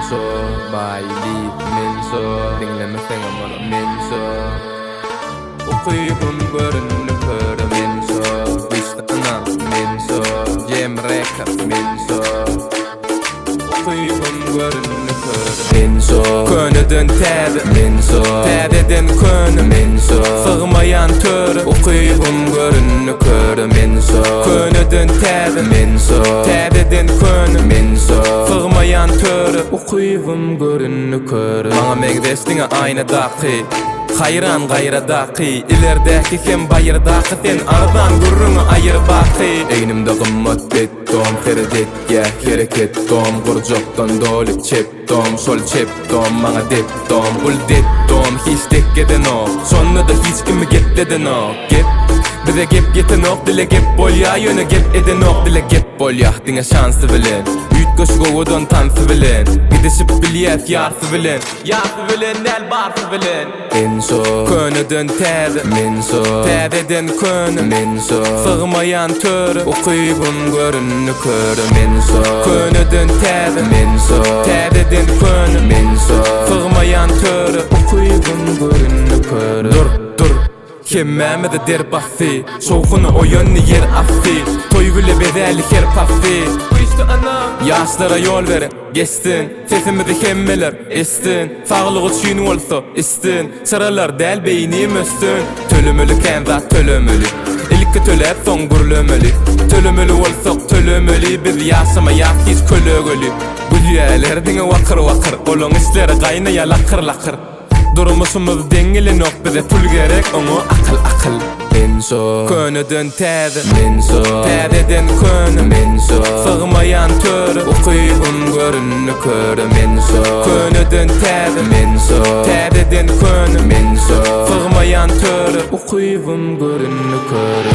şo, Baýly men şo, Diňlemeseňem bolar men şo. Ukybym göründi köre men şo, Güýçli ynam men şo, Jem Records men şo. Ukybym göründi köre men şo, Köneden täze men şo, Täzeden köne men şo, Sygmaýan töre. Ukybym göründi köre men şo, Köneden täze men şo, Täzeden köne men şo, Sygmaýan töre. Ukybym göründi köre. Maňa meňzeş diňe aýnadaky. Haýran gaýradaky, ilerdäki hem baýyrdaky sen arzan gürrüňi aýyr baky. Egnimde gymmat betdon, seret etýä hereket dom, gurjakdan doly çep dom, şol çep dom maňa detdom, bul detdom hiç dek gezenok, şonda-da hiç kimi gepledenok, gep bize gep ýetenok dile gep bolýa ýöne gep edenok dile gep bolýa diňe şansy bilen, üýtgeşik owadan tansy bilen, gidişip bilýäs ýarsy bilen. Ýasy bilen däl barsy bilen. Men şo. Köneden täze. Men şo. Täzeden köne. Men şo. Sygmaýan töre. Ukybym göründi köre. Men şo. Köneden täze. Men şo. Täzeden köne. Men şo. Sygmaýan töre. Ukybym göründi köre. Dur, dur. Hemmämizi der basdy, Şowhuny oýandy ýer asty, Toý bile bezäli her pasly. Ýaşlara ýol beriň, geçsin, Sesimizi hemmeler eştsin, Saglyk üçin bolsa, içsin, Çyralar däl beýnim össün. Tölemeli kän zat tölemeli, Ilki töläp soň gürlemeli, Tölemeli bolsak tölemeli, Biz ýaşamaýas hiç kölegeli. Gülýäler diňe wakyr-wakyr, Olaň içleri gaýnaýa lakyr-lakyr. Durmuşymyz deň gelenok bize pul gerek oňa akyl akyl. Men şo. Köneden täze. Men şo. Täzeden köne. Men şo. Sygmaýan töre. Ukybym göründi köre. Men şo. Köneden täze. Men şo. Täzeden köne. Men şo. Sygmaýan töre. Ukybym göründi köre.